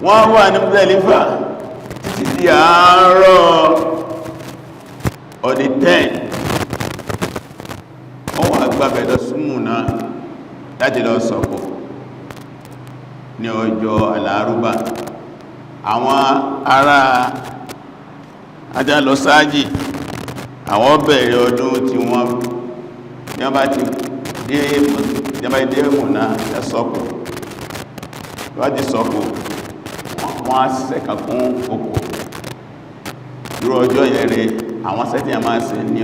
Wọ́n wà ní Muzdalifa títí di àárọ̀ on the 10. Wọ́n wà gbàbẹ̀ lọ sí Mínà láti lọ sọ̀kò ní ọjọ́ Àlárúbà. Àwọn ará ajá lọ sáájì, àwọn bẹ̀rẹ̀ ọdún tí wọ́n ní wọ́n bá ti dé Mínà sọ́kò. Wọ́n ti sọ́kò, wọ́n á sẹ́kà fún òkò irú ọjọ́ yẹn rẹ̀. Àwọn sẹ́tì a máa ṣe ní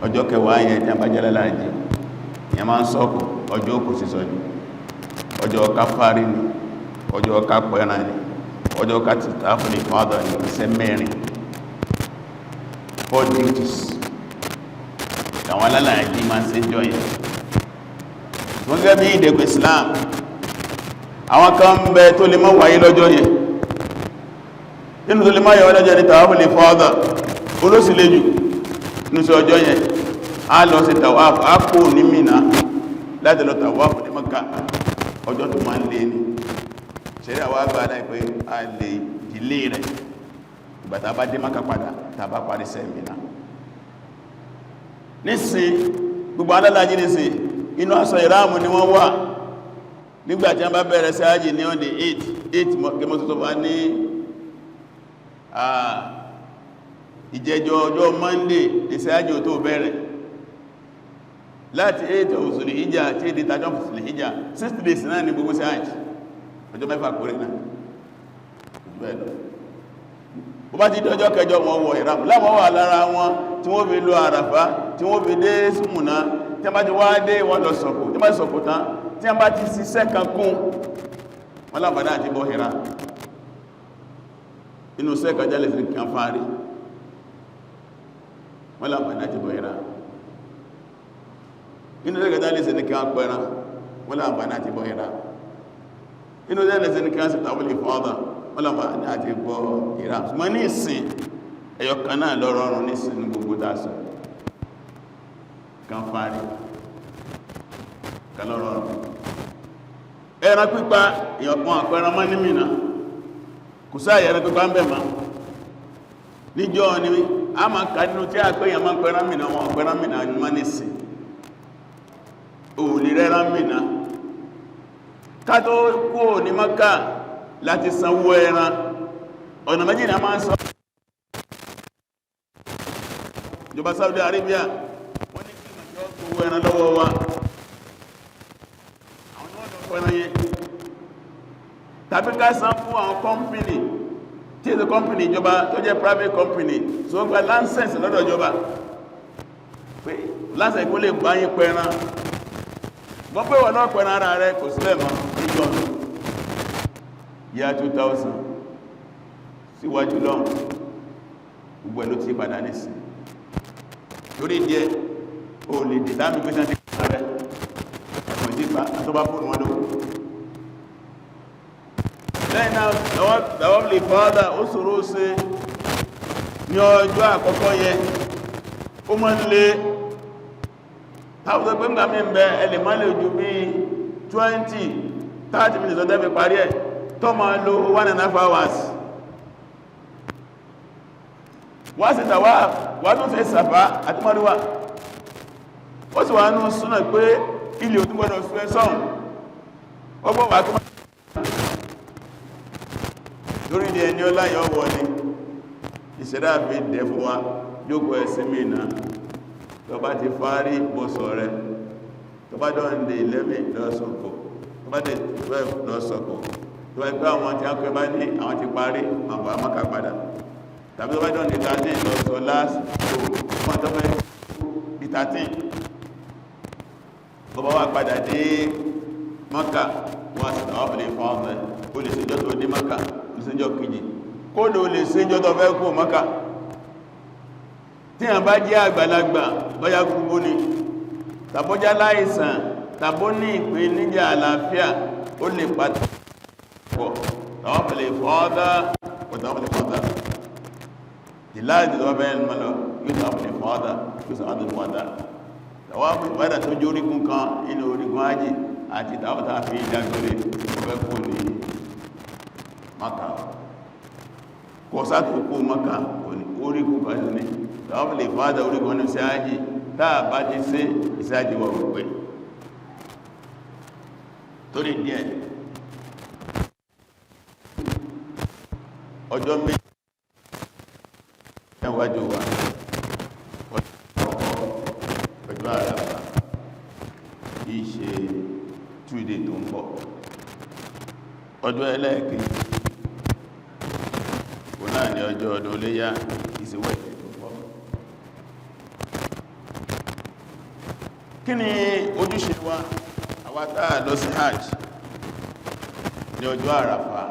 ọjọ́ kẹwàá yẹn tí a bá jẹ́ lálàájì, ìyẹn máa ń sọ́kò. Ọjọ́ òkú sísọ ni, ọjọ́ káfárí ni, ọjọ́ kápẹ́ran ni, ọjọ́ kátìtàfún ìfọ́dọ̀ ní. Iṣẹ́ mẹ́rin, four duties, àwọn alálàájì máa ń ṣe jọ yẹn. Wọ́n gẹ́gẹ́ bí ìdẹ̀kùn Islam, àwọn kan ń bẹ tó lè má wáyé lọ́jọ́ yẹn. Nínú tó lè má yẹ lọ́jọ́ ní tàwáfù lè fọ́ọ̀dọ̀ olóṣìlẹ́jù ní sí ọjọ́ yẹn. A lọ sí tàwáfù, a kò ní Mínà láti lọ tàwáfù ní Mákà. Ọjọ́ tó máa ń lé ní ṣẹ̀rí àwọn àgbà láìpẹ́, a lè dìlé rẹ̀ ìgbà tá bá dé Mákà padà, tá bá parí sẹ́ Mínà. Nísìn, gbogbo alálàájí nísìn, inú aṣọ ìráàmù ni wọ́n wà nígbàtí wọ́n bá bẹ̀rẹ̀ sí ájì ní on the 8 8 gẹ́mọ́ tó bá ní ìjẹjọ ọjọ́ Monday ìṣẹ́ ájì tó bẹ̀rẹ̀ láti 8 of Zul Hijjah tí èdè 13 of Zul Hijjah, 60 days náà ní gbogbo sí ájì, ọjọ́ 6 péré náà. Bó bá ti dọ́jọ́ kẹjọ, wọn wọ ìráàmù láwọn wà lára wọn tí wọ́n fi lọ Àràfá, tí wọ́n fi dé Mínà. Tí wọ́n bá ti wá dé, wọ́n lọ sọ̀kò. Tí wọ́n bá ti sọ̀kò tán, tí wọ́n bá ti ṣiṣẹ́ kan kún, wọ́n láǹfààní àti bọ́ ìrà inú sẹ́kà jálẹ̀ sí kan fárí, wọ́n láǹfààní àti bọ́ ìrà inú sẹ́kà jálẹ̀ sí kan pẹran, wọ́n láǹfààní àti bọ́ ìrà inú sẹ́kà sí kan sí tàbílì fọ́dà, wọ́n láǹfààní àti bọ́ ìrà. Ṣùgbọ́n ní ìsìn, ẹyọ kan náà lọ rọrùn ní ìsìn gbogbo tásọ kan fárí kan lọ rọrùn. Ẹran pípa, ìyọ̀kan àpẹran mọ́ ní Mínà, kò sáàyẹ̀ ẹran pípa ń bẹ̀ mọ́. Níjọ́ ni a máa kà nínú tí a pé èyàn máa ń pẹran Mínà, wọn pẹran Mínà mọ́ nísìn. Ò lè rẹ́ran Mínà. Ká tó kúrò ní Mákà láti sanwó ẹran, ọ̀nà méjì ni a máa ń sọ. Ìjọba Saudi Arabia, wọ́n ní kí màjọ́ gbowó ẹran lọ́wọ́ wa, àwọn ni wọ́n lọ pẹran yẹn, tàbí ká san fún àwọn company tí èsì company ìjọba, tó jẹ́ private company, so gba license lọ́dọ̀ ìjọba pé license kó lè bá yín pẹran. Gbọ́n pé wọ́n náà pẹran ara rẹ̀, kò sílẹ̀ mọ́ níjọ́ yá 2000 síwájú lọ́hùn. Gbogbo ẹ̀ ló ti padà nísìn. Torí díẹ̀ o lè dìtàmì pé sáà ti rẹ̀ ẹ̀kùn ìdípa àtọ́bá fóònù wọn lówó. Lẹ́yìn náà, tawaf lè fọ́dà, ó ṣòro ṣe ní ọjọ́ àkọ́kọ́ yẹn, ó mọ́ ń lé táwọn pé ń gbà mí ń bẹ ẹlẹ̀ má lè ju bí 20 30 minutes ọjọ́ fi parí ẹ̀, tó máa lo 1.5 hours. Wá sí tawaf, wá tún ṣe Sàfá àti Márúwà. Ó sì wà ní súnà pé ilé òtún gbọ́dọ̀ sún ẹ sọ́hùn ọgbọ́n wà tó lórí ní ẹni ọláyọ̀ wọ ni ìṣẹ̀dá fi dẹ̀ fún wa. Jókòó ẹ̀sìn mìíràn, tó bá ti fárí bọ́sọ̀ rẹ̀, tó bá dọ́ndẹ̀ 11, lọ́sọ̀kọ̀, tó bá dẹ̀ 12, lọ́sọ̀kọ̀, tó bá gbé àwọn tí a kọ́ bá ní àwọn ti parí, àwọn àmọ́ka padà, tàbí tó bá dọ́ndẹ̀ 13, lọ́sọ̀ last tó fún àtọ́fẹ́ di 13. Tó bá wà padà dé Mọ́kà, wọ́n sì tàwọn fìlẹ̀ fún ọ̀fẹ́. Ó lè ṣe jọ́ tó dé Mọ́kà, ó lè ṣe jọ́ kejì, kódò ó lè ṣe jọ́ tó fẹ́ kú Mọ́kà. Tí a bá jẹ́ àgbàlagbà, bóyá gbogbo ni, tàbọ́já láìsàn, tàbó ní ìpèníjà àlàáfíà, ó lè pàtàkì tàwọn fìlẹ̀ fọ́ọ́dá, tàwọn fìlẹ̀ fọ́ọ́dá ìláàdì tó bá bẹ́ẹ̀ lọ, yóò tàwọn fìlẹ̀ fọ́ọ́dá, yóò sọ àdúgbò wádà. Tàwọn ìbádà tó jẹ́ orígun kan inú orígun ájì. Àti tàwọ́ta fi dágbére ọfẹ́ kò ní Maka. Kọ sátò kó Maka orígun kan ní tàwọ́fù lè fádà, orígun ní sáájì. Táà bá ti sí ìsáájì wọ̀ pẹ̀ torí díẹ̀ ọjọ́ 2 ẹwàjú wa, ọjọ́ Àràfà kìí ṣe Tuesday tó ń bọ̀, ọjọ́ ẹlẹ́ẹ̀kejì kò náà ní ọjọ́ ọdún Iléyá, ìsìnwẹ̀dẹ̀ tó ń bọ̀. Kí ni ojúṣe wa, àwa táà lọ sí hajj ní ọjọ́ Àràfà,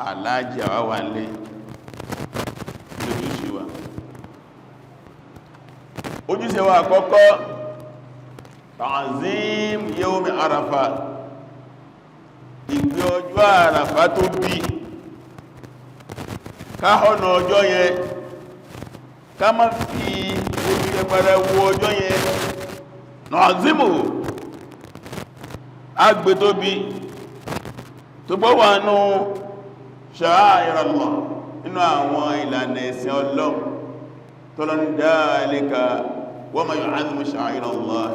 aláàjì àwa wà nílé? Ojúṣe wa, ojúṣe wa àkọ́kọ́, ta'zim yawmi Àràfà, ìgbé ọjọ́ Àràfà tó bí, káhọ̀nà ọjọ́ yẹn, ká má fi ojú yẹpẹrẹ wo ọjọ́ yẹn. Na'zimu, agbé tó bí tó gbọ́ wà nú sha'air Allah, nínú àwọn ìlànà ẹ̀sìn Ọlọ́run tọ́lọ́n, dhalika wa man yu'azzim sha'air Allah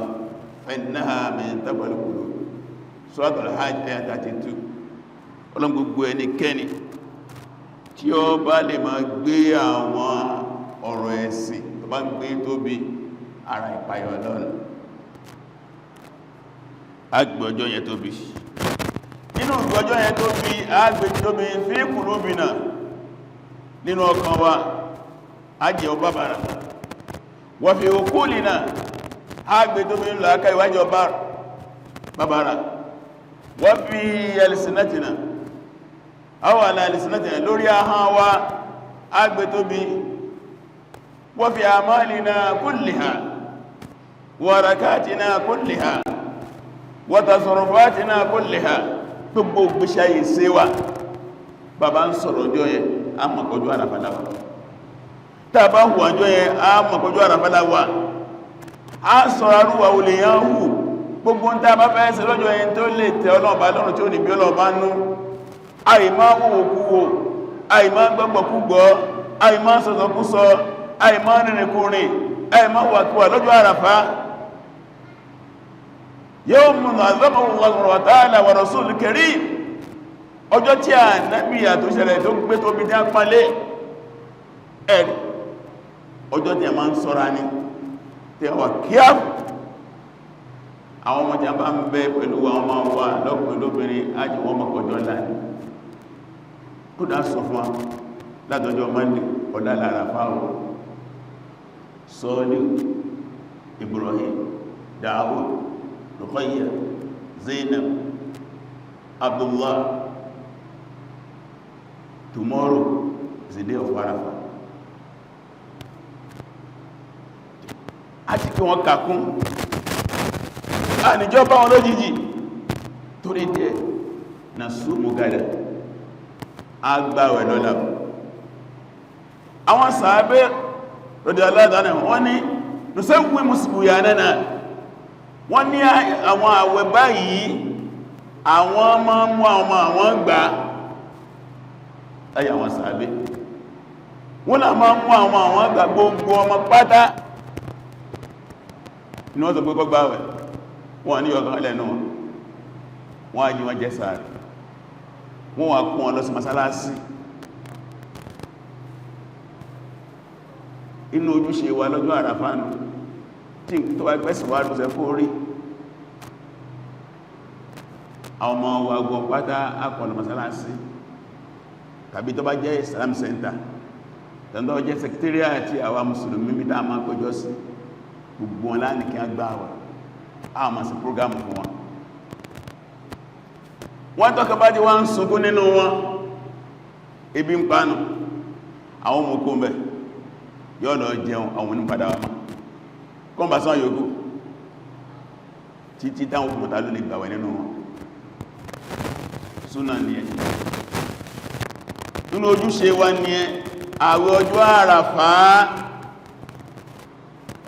fa innaha min taqwal qulub, Suratul Hajj ayah 32. Ọlọ́run, gbogbo ẹnikẹ́ni tí ó bá lè máa gbé àwọn ọ̀rọ̀ ẹ̀sìn tó bá ń gbé tóbi, ara ìpayọ̀ Ọlọ́run. Agbé ọjọ́ yẹn tóbi. Nínú ọjọ́ yẹn tóbi, agbé tóbi fi qulubina, nínú ọkàn wa, ajẹ́ ọba bára, wa fi uqulina, agbé tóbi nínú làákà ìwájẹ́ ọba bàbára, wa fi alsinatina aw ala alsinatina, lórí ahọ́n wa, agbé tóbi, wa fi a'malina kulliha wa harakatina kulliha wa tasarrufatina kulliha, gbogbo gbéṣẹ́ ayé sí wa. Bàbá ń sọ̀rọ̀ ọjọ́ yẹn, a mọ̀ kọjú Àràfà láwà. Tàbá hù ọjọ́ yẹn, a mọ̀ kọjú Àràfà láwà. A sọ̀rọ̀ arúwà olè yẹn hù. Gbogbo ń tàbá fẹ́ ṣe lọ́jọ́ yẹn tó lè tẹ́ Ọlọ́ọ̀bá lọ́rùn, tí ó ní bí Ọlọ́ọ̀bá nú, àìmá wòwòkúwò, àìmá gbọ́gbọ̀kúgbọ́, àìmá sọ̀sọ̀kúsọ, àìmá rìnrìnkúrìn, àìmá wàkúwà lọ́jọ́ Àràfà. Yawmun azamahu Allahu wa ta'ala wa rasulul karim, ọjọ́ tí a nábì àtòṣẹlẹ̀ tó gbé tóbi ní àpálẹ́ ẹ̀rì, ọjọ́ tí a máa ń sọ́ra ní tí a wà kíá. Àwọn ọmọ tí a bá ń bẹ pẹ̀lú àwọn ọmọ wa lọ́kùnrin lóbìnrin, ájì wọ́n mọ̀kọ̀jọ́ láàrin kódà sọ fún wa látọjọ́ Monday, ọ̀dá lára fáwọn Sọ́ọ́lù, Ibrahim, Daud, Ruqayya, Zainab, Abdullah, tomorrow is the day of Arafah. Àti kí wọ́n kàkún àníjọ́ bá wọn lójijì. Torí díẹ̀ na súnmù gádà, agbáwẹ̀ lọ́la. Àwọn sàábé rọ̀dí aláàdánà, wọ́n ní nùsẹ́wì mùsùlùmí, wọ́n ní àwọn àwẹ̀ báyìí, àwọn máa mú àwọn àwọn gbà láyé. Àwọn sàábé, wọ́n náà máa mú àwọn àwọn gbà. Gbogbo ọmọ pátá ní wọ́n sọ pé kó gbààwẹ̀. Wọ́n ní ọkàn lẹ́nu wọn, wọ́n á jí, wọ́n jẹ sàárì, wọ́n wá kún wọn lọ sí masalasi. Inú ojúṣe wa lọ́jọ́ Àràfà nù tí tó wá pẹ́sì wá lọ́sẹ̀ kó rí àwọn ọmọ wa gbọ́ pátá akọ̀lọ̀ masalasi, tàbí tó bá jẹ́ Islam Center, tàbí tó bá jẹ́ secretariat àti àwa mùsùlùmí mítà máa péjọ sí, gbogbo wọn láàrín kí a gbá wà á máa sí program fún wọn. Wọ́n tọ́ka bá jí wọ́n ń sunkún nínú wọn, ebi ń pánù àwọn ọmọ okó mẹ́ yóò lọ jẹun, àwọn onípadà wà máa kọ́n bá sán yòókù títí táwọn òkúta ló lè gbàwẹ̀ nínú wọn. Súnà ní ẹ, nínú ojúṣe wa ní ẹ. Àwẹ̀ ọjọ́ Àràfá,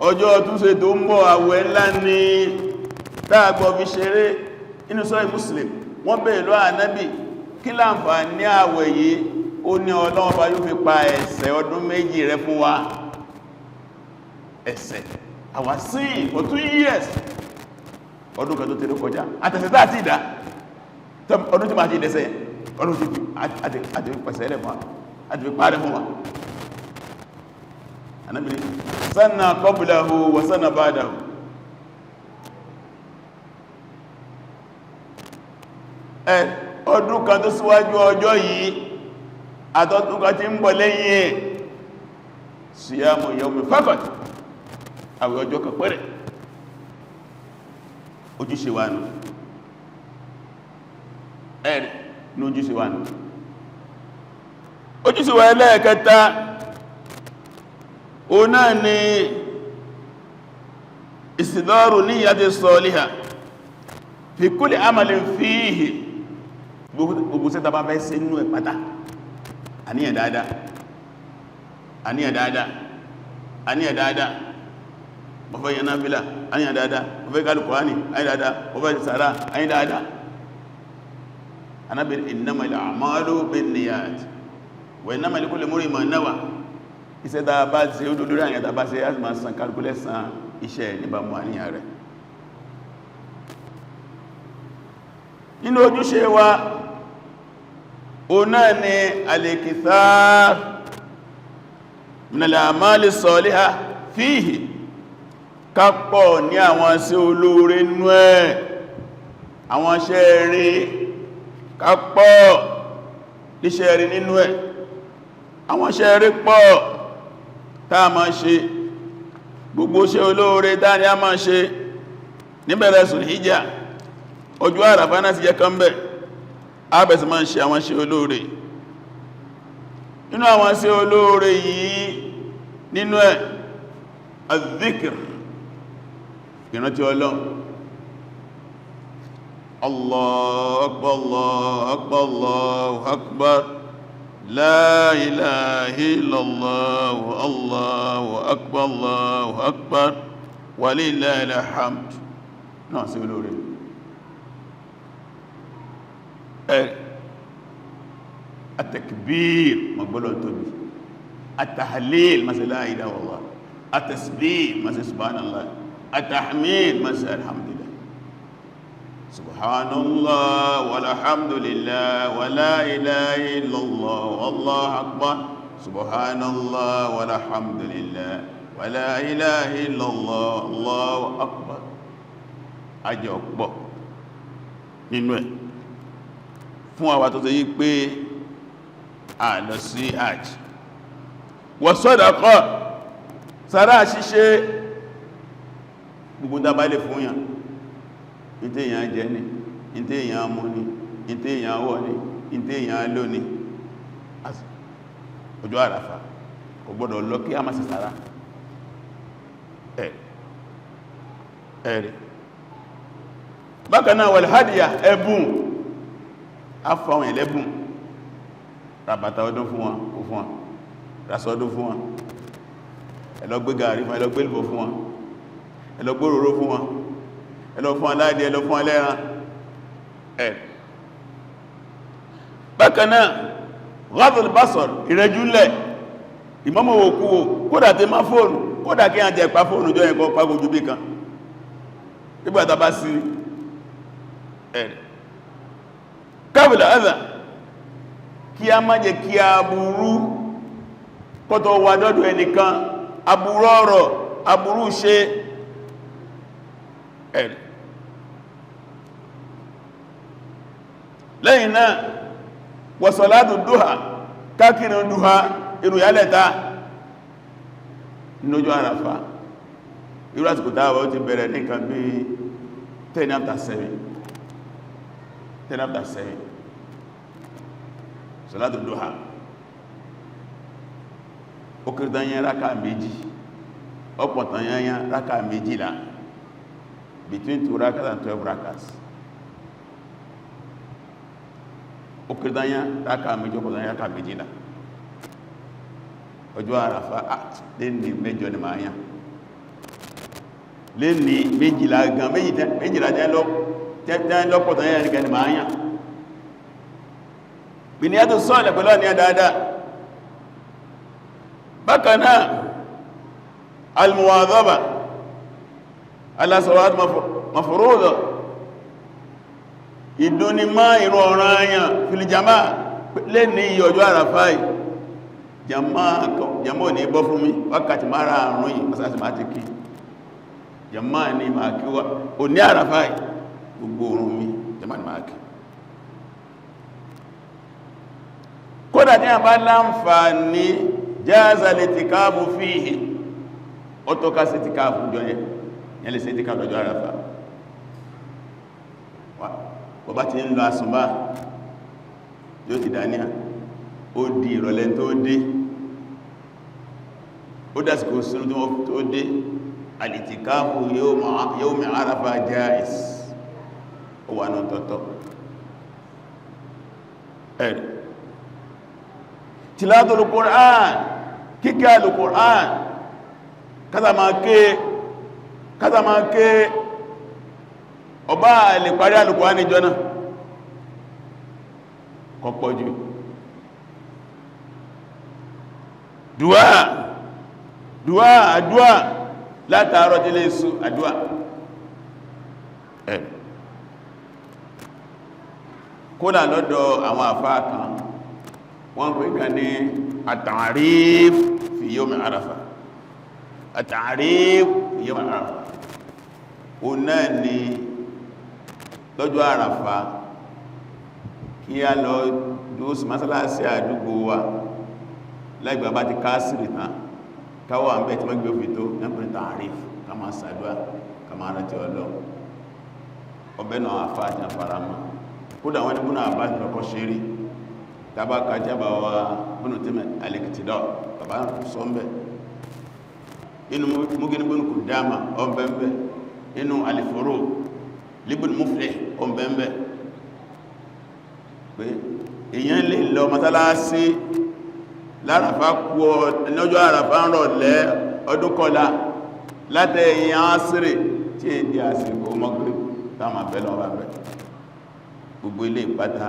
ọjọ́ túnṣe tó ń bọ̀, àwẹ̀ ńlá ní. Táàgbọ̀ fi ṣeré. Inú sọ́rọ̀ Muslim, wọ́n bèèrè lọ́wọ́ Ànábì, kí láǹfààní àwẹ̀ yìí? Ó ní Ọlọ́run bá yóò fi pa ẹ̀ṣẹ̀ ọdún 2 rẹ́ fún wa. Ẹ̀ṣẹ̀ àwa sí for 2 years, ọdún kan tó tẹ́lẹ̀ kọjá àtẹ̀sẹ̀ tá àti ìdá ọdún tí máa ti dẹ́sẹ̀, ọdún tí àti pẹ̀sẹ̀ rẹ̀ fún wa, àti fi parẹ́ fún wa. Ànábì ní sanna qablahu wa sanna ba'dahu. Ọdún kan tó síwájú ọjọ́ yìí àtọ́dún kan tí ń bọ̀ lẹ́yìn ẹ̀, siyamu yawmi faqat, àwẹ̀ ọjọ́ kan péré. Ojúṣe wa nù, ẹ̀rì ní ojúṣe wa nù. Ojúṣe wa ẹlẹ́ẹ̀kẹta o náà ni ìsìdọ́rù niyyati saliha fi kulli amalin fihi. Gbogbo sẹ́ta bá fẹ́ sí inú ẹ̀ pátá, àníyàn dáadáa, àníyàn dáadáa, àníyàn dáadáa. Mo fẹ́ yan náfílà, àníyàn dáadáa. Mo fẹ́ kálù Kùránì, àníyàn dáadáa. Mo fẹ́ sàárà, àníyàn dáadáa. Ànábì innamal a'malu binniyat wa innama likulli imri'in ma nawa. Iṣẹ́ tá bá ṣe ó lórí àníyàn tá bá ṣe, á sì máa san kálukú lẹ́san iṣẹ́ níbàmú àníyàn rẹ̀. Nínú ojúṣe wa o náà ni al-ikthar min al-a'mali as-salihah fihi, kápọ̀ ní àwọn sí olóore nú ẹ̀, àwọn iṣẹ́ rí, kápọ̀ níṣẹ́ rí nínú ẹ̀. Àwọn iṣẹ́ rí pọ̀ táa máa ṣe, gbogbo iṣẹ́ olóore táa ní a máa ṣe níbẹ̀rẹ̀ Sulhijjah, ọjọ́ Àràfá náà sì jẹ́ kan bẹ̀, ábẹ̀sì máa ń ṣe àwọn iṣẹ́ olóore. Nínú àwọn iṣẹ́ olóore yìí, nínú ẹ̀ az-zikr, ìrántí Ọlọ́run. Allahu akbar, Allahu akbar, Allahu akbar, la ilaha illallah, Allahu akbar, Allahu akbar, walillahil hamd. Náà sí olóore. At-takbir, magbọ́lọ̀ tóbi, at-tahlil, masí la ilaha illallah, at-tasbih, masí subhanallah, at-tahmid, masí alhamdulillah, subhanallah walhamdulillah wa la ilaha illallah wallahu akbar, subhanallah walhamdulillah wa la ilaha illallah allahu akbar. Ajẹ́ ọ̀pọ̀ nínú ẹ̀ fún àwa tó ṣe yí pé a lọ sí hajj. Wa sadaqa, sàrá ṣíṣe, gbogbo dábá lè fún yàn, ìtẹ́ èyàn jẹ ní, ìtẹ́ èyàn mú ní, ìtẹ́ èyàn wọ̀ ní, ìtẹ́ èyàn lò ní. Ọjọ́ Àràfà kò gbọ́dọ̀ lọ kí a má ṣe sàrá. Ẹ̀rẹ̀ bákan náà wal hadiya, ẹ̀bùn, afọ́wọn ẹlẹ́bùn, ràbàtà ọdún fún wọn, kó fún wọn, rásọ ọdún fún wọn, ẹ lọ gbé gààrí fún, ẹ lọ gbé èlùbọ́ fún wọn, ẹ lọ gbé òróró fún wọn, ẹ lọ fún aláàdì, ẹ lọ fún alẹ́ran. Ẹ̀ bákan náà ghadul basar, ìrẹjúlẹ̀, ìmọ́mọ̀ òkúwò, kódà tí má fóònù, kódà kí a jẹ pa fóònù jọ ẹ̀kọ́ pàgójú bí kan nígbàtà bá sí. Ẹ̀ kábìlà ẹ̀dà, kí a má jẹ kí a burú kọ́tọ̀ wà dọ́dọ̀ ẹnìkan, aburú ọ̀rọ̀, aburú ṣe. Ẹ̀rì lẹ́yìn náà wọ̀sọ̀látù dúhà, káàkiri dúhà, ìrùyálẹ̀ta lójú Àràfá. Irú àsìkò táwà ó ti bẹ̀rẹ̀ ní nǹkan bí 10 after 7, 10 after 7, sọ̀látù dúhà. Ó kéré tán yẹn rákà 2, ọ̀pọ̀ tán yẹn rákà 12, between 2 rakas and 12 rakas. Ó kéré tán yẹn rákà 2, ọ̀pọ̀ tán yẹn rákà 12. Ọjọ́ Àràfá lè ní mẹ́jọ ni máa yán. Lè ní 12 gan, 12 jẹ́ lọ́pọ̀ tán yẹn nìkan ni máa yàn. Gbìnìyàtò sọ́ọ̀lẹ̀ pẹ̀lú àníyàn dáadáa. Bákanáà, al-muwadhaba ala salawat mafruḍa, ìdúnimá ìrun ọ̀ranyàn fil jama'a lè ní ọjọ́ Àràfá yìí, jama ò ní bọ́ fún mi. Wákàtí 5 yìí, masásí máa ti kí jama ní máa kí wá ò ní Àràfá yìí, gbogbo orun mi, jama ní máa kí. Kódà tí a bá láǹfààní, jaza al-i'tikafu fihi, ó tó ká sí ìtìkáàfù jọ yẹn. Yẹn lè sí ìtìkáàfù lọ́jọ́ Àràfá. Bọ̀bá ti ń lọ àsùnbá, yóò ti dání, ó di ìrọ̀lẹ́ tó dé, ó dásìkò sínú tó dé. Al-i'tikafu yawmi Àràfá jaiz, ó wà náà tọ́tọ́. Ẹ̀rì tilawatul Qur'an, kíkẹ́ al-Qur'an, kátà máa ké, kátà máa ké. Ọba lè parí al-Qur'an ní jọ náà, kọ̀pọ̀ jù. Dùwà, dùwà, àdúà látàárọ̀ tí lè sú àdúà ẹ̀. Kódà lọ́dọ̀ àwọn àfáà kan, wọ́n pè kan ní at-ta'rif fi yawm Arafa. At-ta'rif fi yawm Arafa, o náà ni lọ́jọ́ Àràfà, kí a lọ dúó sí mọ́sálásí àdúgbò wa láìgbà bá ti kásìrì tán, káwà ń bẹ́ tí mọ́gbé òfin tó nẹ́pẹ̀lẹ̀ ta'rif, ká máa ṣàdúà, ká máa rántí Ọlọ́run. Ọbẹ̀ náà àfáà àti àfaramọ́. Kódà wọ́n ní búnà àbá ìlọ́kọ́ ṣeré tàbákà jábà wa búnú tí alìkìtìdọ́ bàbá sọ́mbẹ̀ inú múgínú búnú kò dáma ọ̀bẹ̀m̀bẹ̀, inú alìfòrò libun muflih ọ̀bẹ̀m̀bẹ̀, pé èyàn lè lọ mọ́sálásí láràfá kú lọ́jọ́ Àràfá ń rọ̀lẹ́ ọdún kọlá, látẹ̀yìn ásírì tí è di àsìkò Maghrib, táwọn abẹ́lọ́ bá bẹ̀. Gbogbo ilé ìpátá,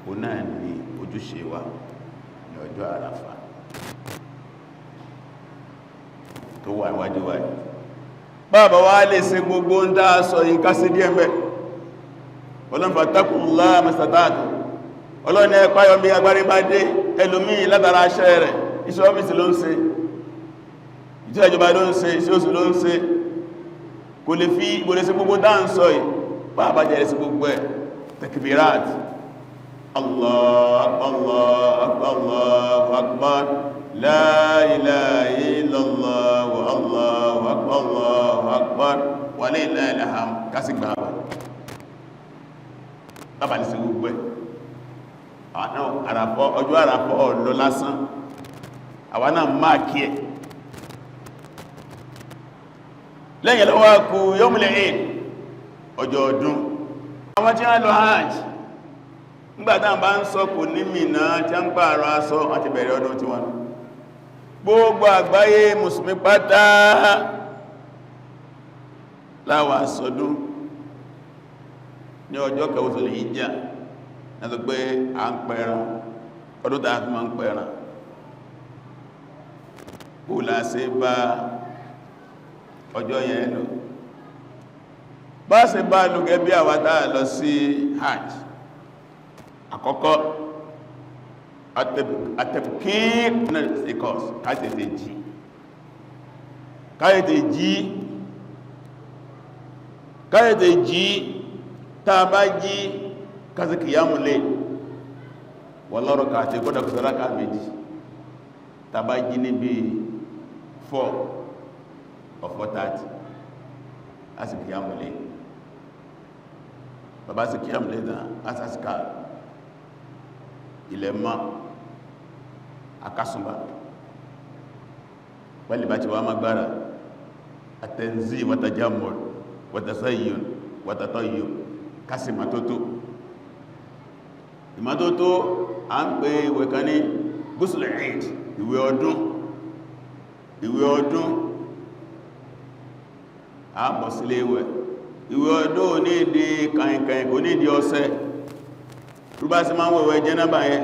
o náà ni ojúṣe wa ní ọjọ́ Àràfá tó wà níwájú wa. Bàbá wa lè ṣe gbogbo ń dá sọ yìí, ká sí díẹ̀ mẹ́. Ọlọ́run, fattaqullaha mastata'tum, Ọlọ́run, ẹ páyọ bí agbárí bá dé. Ẹlòmíì látara aṣẹ́ rẹ̀, iṣẹ́ ọ́fíìsì ló ń ṣe, iṣẹ́ ìjọba ló ń ṣe, iṣẹ́ oṣù ló ń ṣe, kò lè fi kò lè ṣe gbogbo dá ń sọ yìí. Bàbá jẹ́ sí gbogbo ẹ̀, takbirat, Allah Allah Allahu akbar, la ilaha illallah, Allahu akbar, Allahu akbar, wa lillahil hamd, kásì gbàgbà. Bàbá lè ṣe gbogbo ẹ̀, àràfọ́, ọjọ́ Àràfọ́ ọ̀lọ́ lásán, àwa náà máa kí ẹ̀. Lẹ́yìn lọ́wọ́ kú yawmul Eid, ọjọ́ ọdún. Àwọn tí wọ́n lọ hajj, nígbàtá bá ń sọ kò ní Mínà tí a ń pààrọ̀ aṣọ àti bẹ̀rẹ̀ ọdún tí wọ́n, gbogbo àgbáyé mùsùlùmí pátá láwà sọdún ní ọjọ́ kẹwàá Dhul Hijjah náà pé à ń pẹran ọdún tàà fi máa ń pẹran. Bó láṣe bá ọjọ́ yẹn lọ, bá ṣe bá lò gẹ́ bí àwátá lọ sí hajj, àkọ́kọ́, at-tabkir because káyètè jí, káyètè jí, káyètè jí. Tá bá jí, kásì kìyàmù lè wọ́n lọ́rọ̀ káàtì kọ́dà kùsọ́ráka 2. Tá bá jí níbi 4 or 4:30, a sì kìyàmù lè. Bàbá sì kìyàmù lè tán, a sàsìkà ilẹ̀ mọ́, akásùnbà pẹ̀lú bá ti wá magbára, at-tanzih wa tajammul wa tazayyun wa tatayyub, kásì mọ́tótó. Ìmọ́tótó, a ń pè ìwẹ̀ kan ní ghusl Eid, ìwẹ̀ ọdún, ìwẹ̀ ọdún. A bọ̀ sílé ìwẹ̀. Ìwẹ̀ ọdún ò ní ìdí kàìnkàìn, kò ní ìdí ọṣẹ. Tó bá sí máa ń wẹ̀wẹ̀ jẹ́nàbà yẹn,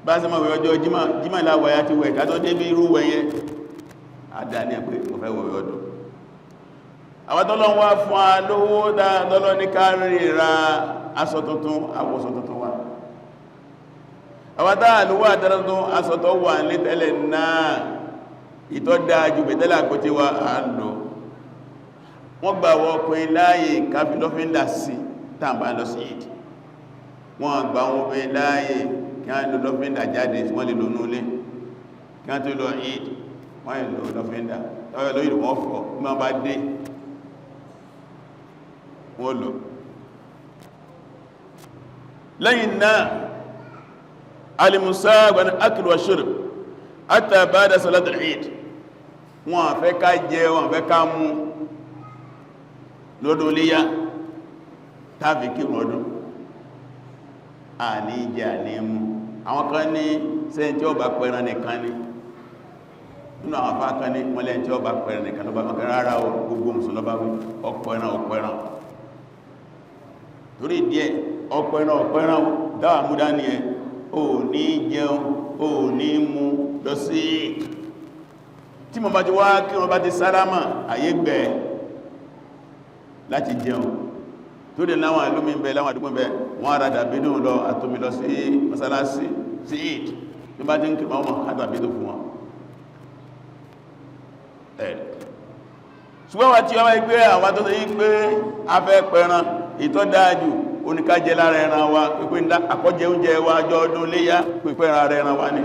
bá sí máa wẹ̀ ọjọ́ jímà láwẹ̀ àti wẹ̀ ká tó débí irú wẹ̀ yẹn, àdá ní ẹ̀pẹ́ mo fẹ́ wẹ̀wẹ̀ ọdún. Àwọn tọ́lọ́ wá fún a lówó dáadọ́lọ́ ní kárí ra aṣọ tuntun, àwọ̀sọ tuntun wá. Àwọn táà lówó àtẹ́rẹ tuntun, aṣọ tó wà ní tẹ́lẹ̀ náà, ìtọ́ dáa ju bẹ̀tẹ́lẹ̀ àkótí wa à ń lò. Wọ́n gbà wọ́n ọkùnrin láàyè káfí lọ́fíndà sí tàbá lọ sí ìdí. Wọ́n gbà wọn obìnrin láàyè kí wọ́n lò lọ́fíndà jáde, wọ́n lè lò núlé kí wọ́n tó lọ ìdí, wọ́n lè lò lọ́fíndà tọ́wọ́ lóyìn, wọ́n fọ́ bí wọ́n bá dé, wọ́n lò. Lẹ́yìn náà, alimusa gbani akil wa shurb hatta ba'da salat al-eid. Wọ́n fẹ́ ká jẹ, wọ́n fẹ́ ká mu lọ́dún léyá tàbí kí ọdún, àní jẹ, àní mu. Àwọn kan ní sẹ́yìn tí ó bá pẹran nìkan ní nínú àwọn afá kan ní wọ́n lẹ́yìn tí ó bá pẹran nìkan ló bá mọ́kàn. Rárá o, gbogbo mùsùlùmí ló bá wí. Ọpẹran, ọpẹran, torí díẹ̀ ọpẹran, ọpẹran dáwà múdá ní ẹ o, ní jẹun, o ní mu lọ sí tí mo bá ti wá kí wọ́n bá ti sálámà, àyè gbẹ̀ láti jẹun. Tó dẹ̀ láwọn ìlúmí bẹ, láwọn àdúgbò bẹ, wọ́n ara dàbídùn lọ àtomi lọ sí mọ́sálásí sí ìd tí bá ti ń kí wọ́n mọ̀ dàbídùn fún wọn ẹ̀. Ṣùgbọ́n wà tí wọ́n wáyé pé àwọn tó yí pé a fẹ́ pẹran, ìtọ́ dáájú oníkájẹ lára ẹran wa pípé àkọ́jẹ oúnjẹ wa jọ ọdún léyá, pípé ara ẹran wa ní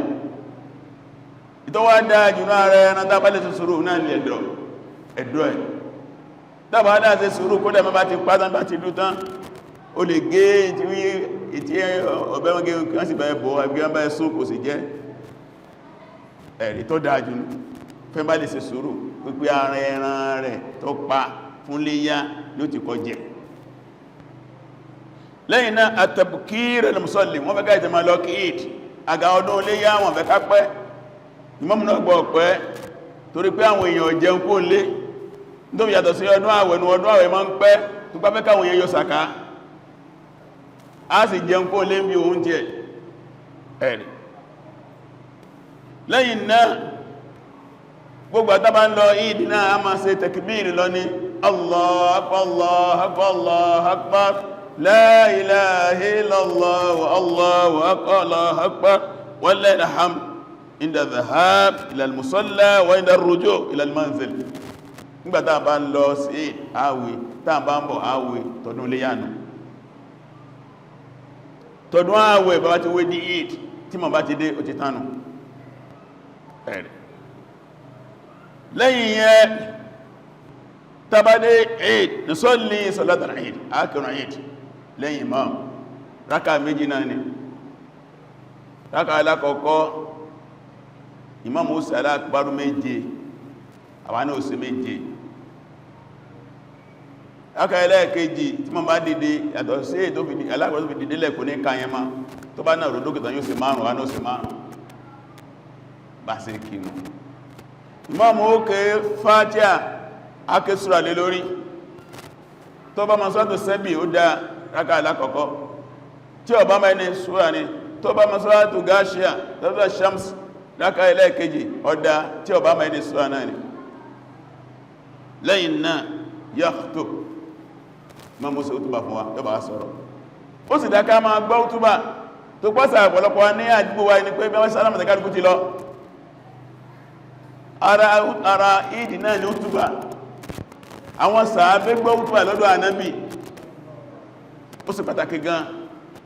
ìtọ́ wá dáájú náà ara ẹran. Tá bá lè sùúrù náà ní ẹ̀dọ̀ ẹ̀dọ̀ ẹ̀ dábàá dáa ṣe sùúrù, kó dẹ̀ bá ti pátán, bá ti dútán, ó lè gé ìtí ọ̀bẹ́ wọn gé, wọ́n sì bẹ̀ẹ́ bọ̀ ẹgbẹ́ wọn bá sún, kò sì jẹ́ ẹ̀rí tó dájú fẹ́ bá lè ṣe sùúrù pípé ara ẹran rẹ̀ tó pa fún léyá ló ti kọ jẹ. Lẹ́yìn náà, at-tabkir al-musalli. Wọ́n fẹ́ ká ìtẹ̀mà lọ kí ìd àga ọdún léyá, wọ́n fẹ́ ká pẹ́. Ìmámù náà gbọ́ pẹ́, torí pé àwọn èèyàn jẹun kó lé tó yàtọ̀ sí ọdún àwẹ̀. Ní ọdún àwẹ̀ máa ń pẹ́, tó pẹ́ fẹ́ káwọn èèyàn yọ sàká, á sì jẹun kó lé bí oúnjẹ ẹ̀rì. Lẹ́yìn náà, gbogbo àtàbà ń lọ ìdí náà, a máa ṣe tẹ̀kbír lọ ní Allahu akbar, Allahu akbar, Allahu akbar, la ilaha illallah, Allahu akbar, Allahu akbar, walillahil hamd, inda dhahab ila al-musalla wa inda ar-ruju' ila al-manzil. Nígbàtà bá ń lọ sí àwẹ̀, tá bá ń bọ̀ àwẹ̀, tọdún léyànù. Tọdún àwẹ̀ bá ti wé ní Eid, tí mọ̀ bá ti dé, ó ti tánu ẹ̀rẹ̀. Lẹ́yìn yẹn, tàbádé Eid, nusalli salatal Eid, ákìrùn Eid lẹ́yìn imam, rákà méjì náà ni. Rákà alákọ̀ọ́kọ́, imam ó sì aláàkbárú méje, àwọn náà ó sì méje. Rákà ẹlẹ́ẹ̀kejì, tí mọ́ bá dìde, yàtọ̀ sí ètò alákọ̀ọ́ tó fi dìde lẹ́kùn ní káyẹmá, tó bá náà ròdókìtà, yóò sì márùn-ún, wá náà sì márùn-ún. Bá sí kínú, imam ó ké Fátíà, áké súra lé lórí. Tó bá ma sọ́tò sẹ́bì, ó dá rákà alákọ̀ọ́kọ́. Tí ó bá ma ẹni súra ni, tó bá ma sọ́tò Gáṣíà, tó Shams, rákà ẹlẹ́ẹ̀kejì, ó dá. Tí ó bá ma ẹni súra náà ni. Lẹ́yìn náà, yakhutub, imam ó ṣe útúbà fún wa, yóò bá sọ̀rọ̀. Ó sì dáká máa gbọ́ útúbà tó pọ́sà. Ọ̀pọ̀lọpọ̀ ní àdúgbò wa ní pé bí wọ́n sálámà tẹ́kàlùkù ti lọ. Ara ìdí náà ní útúbà. Àwọn sàábé gbọ́ útúbà lọ́dọ̀ Ànábì, ó sì pàtàkì gan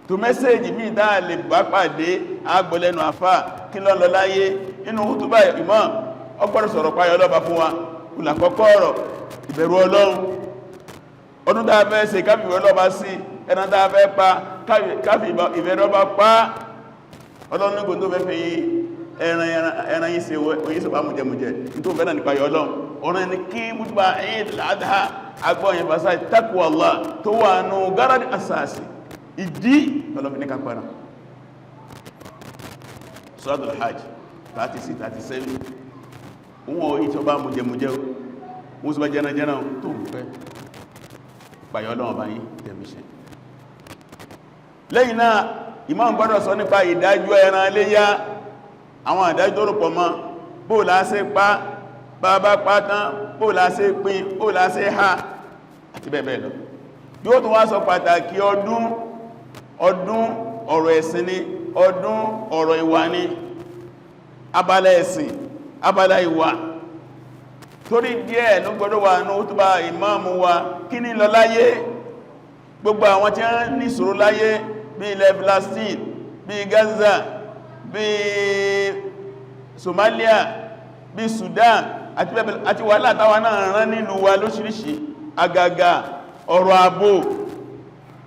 tó message mí dáa lè bá pàdé agbọ́lẹ́nu àfá kí ló lọ láyé. Inú útúbà, imam ó gbọ́dọ̀ sọ̀rọ̀ páyọ ọlọ́ba fún wa kùlàkọ́kọ́ ọ̀rọ̀ ìbẹ̀rù Ọlọ́run. Ọdún tá a fẹ́ ṣe, káfí ìbẹ̀rù ọlọ́ba sí. Ẹran tá a fẹ́ pa, káfí ìbẹ̀rù ọba pa. Ọlọ́run nígbò tó fẹ́ fi ẹran yìí ṣe oyin sọpá mújẹmújẹ tó fẹ́ náà nípa yọ Ọlọ́run. Ọ̀rọ̀ ẹni kí mútúbà Eid al-Adha agbọ́yìn fasá taqwa Allah tó wà nù gáràdì asàsì ìdí ọlọ́fin ní kápẹ́ràn. Suratul Hajj 36, 37. Wọ́n oyi tó bá mújẹmújẹ. Wọ́n sì bá jẹ́nà tó ń fẹ́ pàyọ́ Ọlọ́run bá yín tẹ̀míṣẹ́. Lẹ́yìn náà, imam gbọ́dọ̀ sọ nípa ìdájọ́ ẹran iléyá, àwọn ìdájọ́ tó rọ̀pọ̀ mọ́, bó la ṣe pa, bàbá pa tán, bó la ṣe pín, bó la ṣe ha, àti bẹ́ẹ̀ bẹ́ẹ̀ lọ. Yóò tún wá sọ pàtàkì ọdún. Ọdún ọ̀rọ̀ ẹ̀sìn ni, ọdún ọ̀rọ̀ ìwà ni, abala ẹ̀sìn, abala ìwà. Torí díẹ̀ ló gbọ́dọ̀ wà ní útúbà ìmáàmù wa. Kí ní lọ láyé? Gbogbo àwọn tí wọ́n ní ìṣòro láyé, bí ilẹ̀ Palestine, bí Gaza, bí Somalia, bí Sudan, àti bẹ́ẹ̀, àti wàhálà táwa náà rán nílùú wa lóṣìíríṣìí, àgàgà ọ̀rọ̀ ààbò,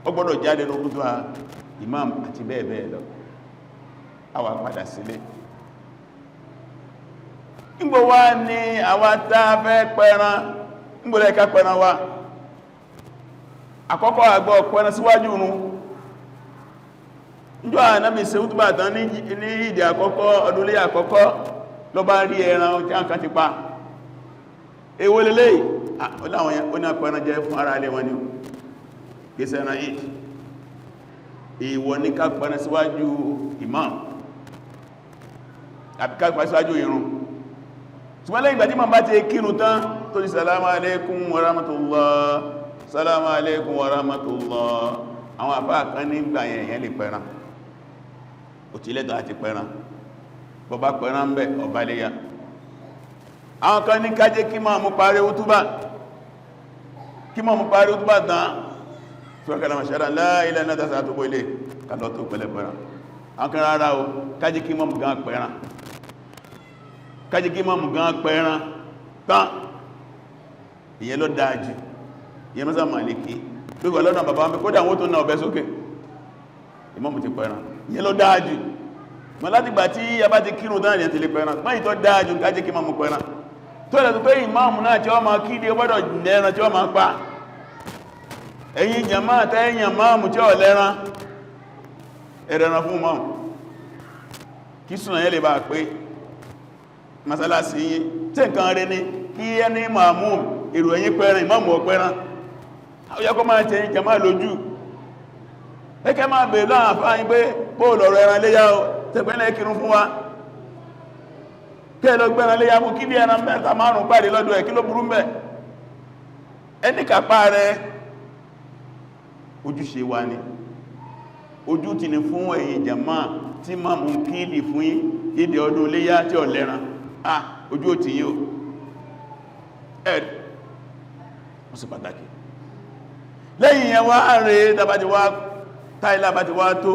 ó gbọ́dọ̀ jáde ní útúbà imam àti bẹ́ẹ̀ bẹ́ẹ̀ lọ. A wá padà sílé. Nígbò wá ní àwa tá fẹ́ pẹran? Nígbò lẹ́ẹ̀ká pẹran wa? Àkọ́kọ́, àgbọ̀ pẹran síwájú run. Níjọ́ Ànábì ṣe útúbà tán ní ìdí àkọ́kọ́ ọdúnlé àkọ́kọ́, ló bá rí ẹran tí a kan ti pa. Èwo lélẹ̀? Ó ní apẹran jẹ fún ara ilé wọn ni, kìí ṣe ẹran yìí. Èèwọ̀ ní ká pẹran síwájú imam àbí ká pẹran síwájú ìrun. Ṣùgbọ́n lẹ́yìn ìgbà tí màá bá ti kírun tán, tó ní salamu alaikum wa rahmatullah, salamu alaikum wa rahmatullah, àwọn àfáà kan nígbà yẹn, yẹn lè pẹran. Ò tí lẹ́tọ̀ àti pẹran. Bọ́bá pẹran ń bẹ̀, ọba léyà. Àwọn kan ní kájẹ́ kí máa mú parí útúbà, kí máa mú parí útúbà tán, fúrakàlà màṣára láìlẹ̀ náà tàṣà tó ilé kàlọ́ tó pẹ̀lẹ̀ pẹran. Àwọn kan rárá o, kájẹ́ kí máa mú gan pẹran, kájẹ́ kí máa mú gan pẹran tán, ìyẹn ló dáájú. Ìyẹn mọ́sá Màlìkí lórí ọlọ́nà bàbá wọn, kódà wọ́n tó náà ọ̀bẹ sókè, ìmáàmù ti pẹran, ìyẹn ló dáájú. Mọ́ láti gbà tí a bá ti kírun tán, ìyẹn ti lè pẹran. Máyì tó dáájú, kájẹ́ kí máa mú pẹran, tó lẹ́ tó pé ìmáàmù náà tí ó máa kí dé gbọ́dọ̀ lẹ́ran tí ó máa pa. Ẹ̀yin jàmáà tẹ́yìn máàmù tí ó lẹ́ran, ẹ̀rẹ̀ran fún máàmù kí súnà yẹ́ lè bá pé masalasi yí tí nǹkan rẹ̀ ní kí ẹni máàmù èrò ẹ̀yìn pẹran, ìmáàmù ọpẹran, ó yẹ kó máa tẹ́yìn jàmáà lójú. Ẹkẹ́ máa bèèrè láàrín àfáàyín pé bóòlù ọ̀rọ̀ ẹran léyá o, tẹ́gbẹ́lẹ̀ kírun fún wa, kẹ́ lọ gbẹ́ran léyá mú kí bí ẹran mẹ́ta márùn pàdé lọ́dọ̀ ẹ̀, kí ló burú mẹ́? Ẹni kàpá rẹ̀, ojúṣe wa ni. Ojú ti ní fún ẹ̀yin jàmáà tí máa mú kíìdì fún ìdí ọdún léyá tí ó lẹ́ran. Ah, ojú ò tí yíò ẹ̀ ó sì pàtàkì. Lẹ́yìn yẹn wá rẹ̀, tàbátí wá táìlá bá ti wá tó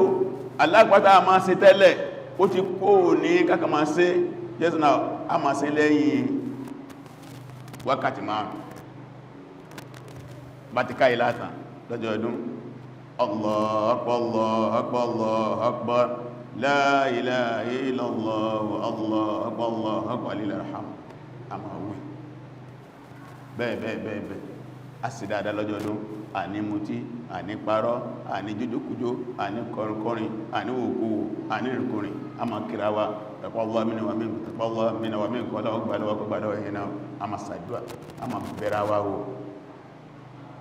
alápátá a máa ṣe tẹ́lẹ̀, ó ti kó ní kákà máa ṣe. Yes, now a máa ṣe lẹ́yìn wákàtí 5 bá ti ká ìlàtàn lọ́jọ́ ọdún. Allahu akbar, Allahu akbar, Allahu akbar, la ilaha illallah, Allahu akbar, Allahu akbar, walillahil hamd. A máa wí bẹ́ẹ̀ bẹ́ẹ̀ bẹ́ẹ̀ bẹ́ẹ̀. A sì dáadáa lọ́jọ́ ọdún, àní mutí, àní parọ́, àní jójókújó, àní kọrinkọrin, àní òkúwò, àní ìrìnkúrin. A máa kíra wa, taqabbal minna wa minkum, taqabbal minna wa minkum, ọlọ́wọ́ gbà lọ́wọ́ gbà lọ́wọ́ ẹ̀yìn náà. A máa ṣàdúà, a máa bẹ̀rẹ̀ wa wò.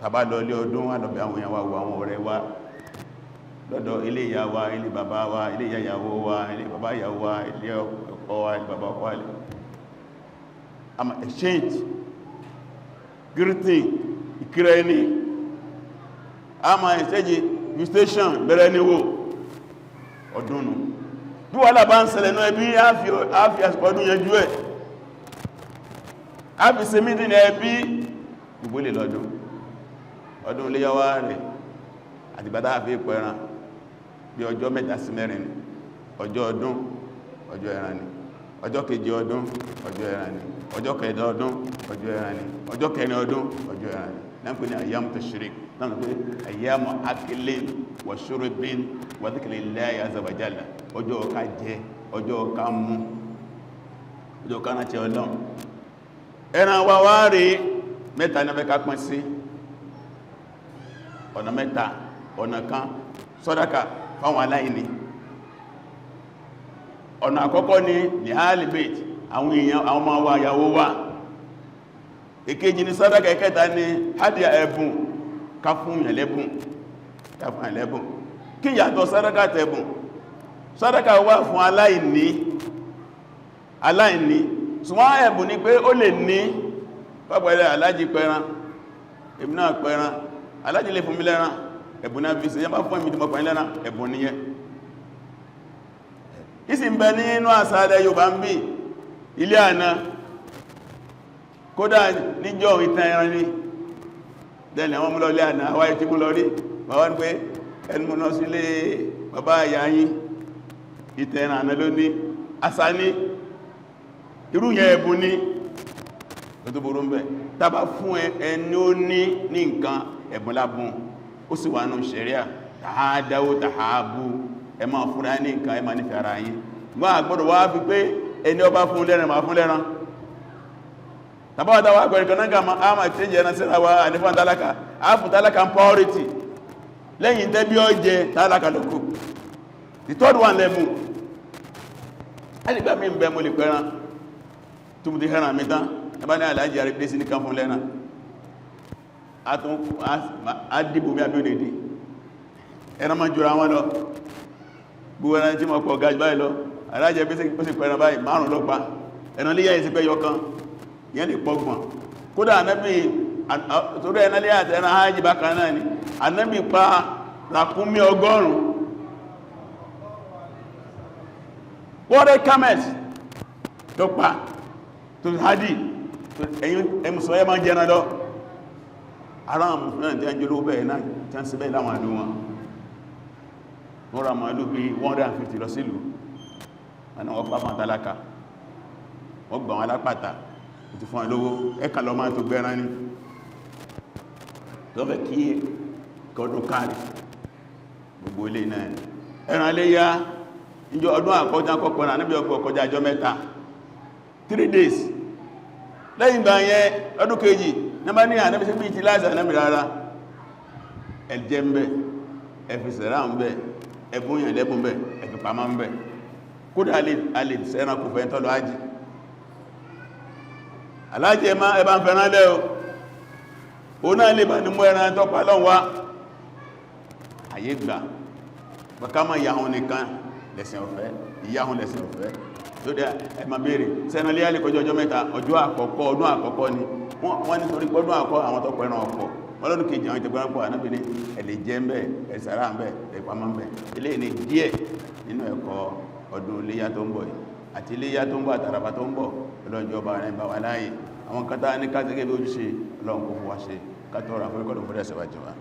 Tàbá lọ ilé ọdún, wà lọ́bẹ̀ àwọn èèyàn wa wò, àwọn ọ̀rẹ́ wa lọ́dọ̀ ilé ìyá wa, ilé bàbá wa, ilé ìyá ìyàwó wa, ilé bàbá ìyàwó wa, ilé ọkọ wa, ilé bàbá ọkọ wa. A máa exchange greeting, ìkírẹ ẹni, a máa exchange invitation, bẹ̀rẹ̀ ní wò ọdún nù. Bí wàhálà bá ń ṣẹlẹ̀ náà ẹbí, á fi àsìkò ọdún yanjú ẹ̀, á fi ṣe meeting ẹbí gbogbo lè lọ́dún. Ọdún iléyá rẹ̀ àti bàtà àfi pẹran bí ọjọ́ 3 sí 4 ni. Ọjọ́ ọdún, ọjọ́ ẹran ni. Ọjọ́ keje ọdún, ọjọ́ ẹran ni. Ọjọ́ kẹta ọdún, ọjọ́ ẹran ni. Ọjọ́ kẹrin ọdún, ọjọ́ ẹran ni. Náà pè ní ayyamu tashrik, náà pè ayyamu aklin wa shurbin wa dhikrillahi azza wa jalla. Ọjọ́ ká jẹ, ọjọ́ ká mú, ọjọ́ ká rántí Ọlọ́run. Ẹran wa wá rí, mẹ́ta ní ọmọ ká pín sí ọ̀nà mẹ́ta. Ọ̀nà kan, sàdákà fáwọn aláìní. Ọ̀nà àkọ́kọ́ ni ní alibait, àwọn èèyàn, àwọn ọmọ wa, ìyàwó wa. Èkejì ni sàdákà. Ẹ̀kẹta ni hadiya, ẹ̀bùn, ká fún yàn lẹ́bùn, ká fún yàn lẹ́bùn. Kí yàtọ̀ sàdákà tẹ̀bùn? Sàdákà wà fún aláìní, aláìní. Ṣùgbọ́n ẹ̀bùn ni pé ó lè ní pàpẹẹrẹ alájì pẹran, èmi náà pẹran, alájì lè fún mi lẹ́ran, ẹ̀bùn náà fi ṣe. Yẹn bá fún èmi tí mo pẹ̀lú lẹ́ran, ẹ̀bùn nìyẹn. Ìsì ń bẹ nínú àṣà ilẹ̀ Yorùbá ń bí ilé àná, kódà níjọ́ ìtàn ẹran ní dẹ̀lẹ̀ àwọn múlọ ilé àná, àwáyé tí mú lọ rí bàbá ní pé ẹni mú lọ sí ilé bàbá ìyá yín, ìtàn ẹran àná ló ní àṣà ní irú yẹn, ẹ̀bùn ní tó burú ń bẹ̀. Tàbá fún ẹni ó ní ní nǹkan, ẹ̀bùn lábùn, ó sì wà nù ṣẹ̀ríà. Tàhádáwó tàhábù, ẹ máa fúnra ní nǹkan, ẹ máa nífẹ̀ẹ́ ara yín. Wọ́n àgbọ́dọ̀ wá fi pé ẹni ọba fún lẹ́ran máa fún lẹ́ran. Tàbáwàtà wà pẹ̀lú kan náà, a máa tí jẹ́ ẹran síra wa ànífàn tálákà, a fún tálákà ń priority. Lẹ́yìn tẹ́ bí ó jẹ tálákà lókù, the third one lẹ́mù. Ẹnìgbà mí ń bẹ, mo lè pẹran tó mú ti hẹ́ràn mi tán, ẹbá ní aláàjì àrídé sí ní kan fún lẹ́ran, a dìbò mi àbí òdèdè ẹran máa jùra wọn lọ. Gbogbo ẹran tí mọ̀ pọ̀ gajù báyìí lọ, aláàjì bí ó sì pẹran báyìí márùn ló pa. Ẹran léyà yìí sí pé yọkan yẹn lè pọgbọ̀n. Kódà Ànábì torí ẹran léyà àti ẹran hajji bákan náà ni. Ànábì pa ràkúnmí 100, 100 camels ló pa tó hádì. Ẹ̀yin ẹmùsọ̀ ẹ máa jẹ́ran lọ. Ara àwọn mùsùlùmí tí a ń jẹ́ olówó bẹ́ẹ̀ náà tí a ń ṣe bẹ́ẹ̀ láwọn àdó wọn, wọ́n ra màálù bí 150 lọ sílùú, wọ́n pa fún tálákà, wọ́n gbà wọn alápàtà ti fún àlówó, ẹ̀kà lọ máa tó gbẹ́ran ní lọ́fẹ́ kí kọdún káàrí gbogbo ilé náà. Ẹran léyá, ìjọ ọdún àkọjá kọ́kọ́ náà níbi ọgbọ̀ kọjá ọjọ́ 3, 3 days. Lẹ́yìn ìgbà yẹn, ọdún kejì nígbà ní ànábì sí bí ti láìsà ànábì rárá, ẹ̀jẹ̀ ń bẹ, ẹ̀fì sẹ̀rá ń bẹ, ẹ̀bùn yàn lẹ́bùn bẹ, ẹ̀fì pamọ́ ń bẹ. Kódà a lè sẹ́ran kò fẹ́ tọ́lọ ájì. Alájẹ́ ẹbá ń fẹ́ràn lẹ́ o, o náà lè bá ní mú ẹran tọ́pa lọ́n wá. Àyè gbà bàká máa ìyàhun nìkan lẹ́sìn ọ̀fẹ́, ìyàhun lẹ́sìn ọ̀fẹ́ tó dẹ̀. Ẹ máa béèrè sẹ́ran lé alẹ́ kọjọ́ ọjọ́ 3. Ọjọ́ àkọ́kọ́ ọdún àkọ́kọ́ ni wọ́n ní torí pọ́dún àkọ́ àwọn tọ́pọ̀ ẹran ọ̀pọ̀ wọ́n. Lọ́dún kejì àwọn ìtẹ̀gbọ́n pọ̀, ànábì ní ẹ̀lẹ̀ jẹ́ ń bẹ̀, ẹ̀sàrà ń bẹ̀, ẹ̀pamọ́ ń bẹ̀. Eléyìí ni díẹ̀ nínú ẹ̀kọ́ ọdún iléyá tó ń bọ̀ yìí àti iléyá tó ń bọ̀ àtàràbà tó ń bọ̀. Ọlọ́njọ́ bá rẹ̀ bá wà láàyè, àwọn kátà ní ká gẹ́gẹ́ bí ojúṣe, Ọlọ́run kó fún wa ṣe, ká tọrọ àforíkọ́dọ̀ fún ẹ̀sẹ̀ wájú wa.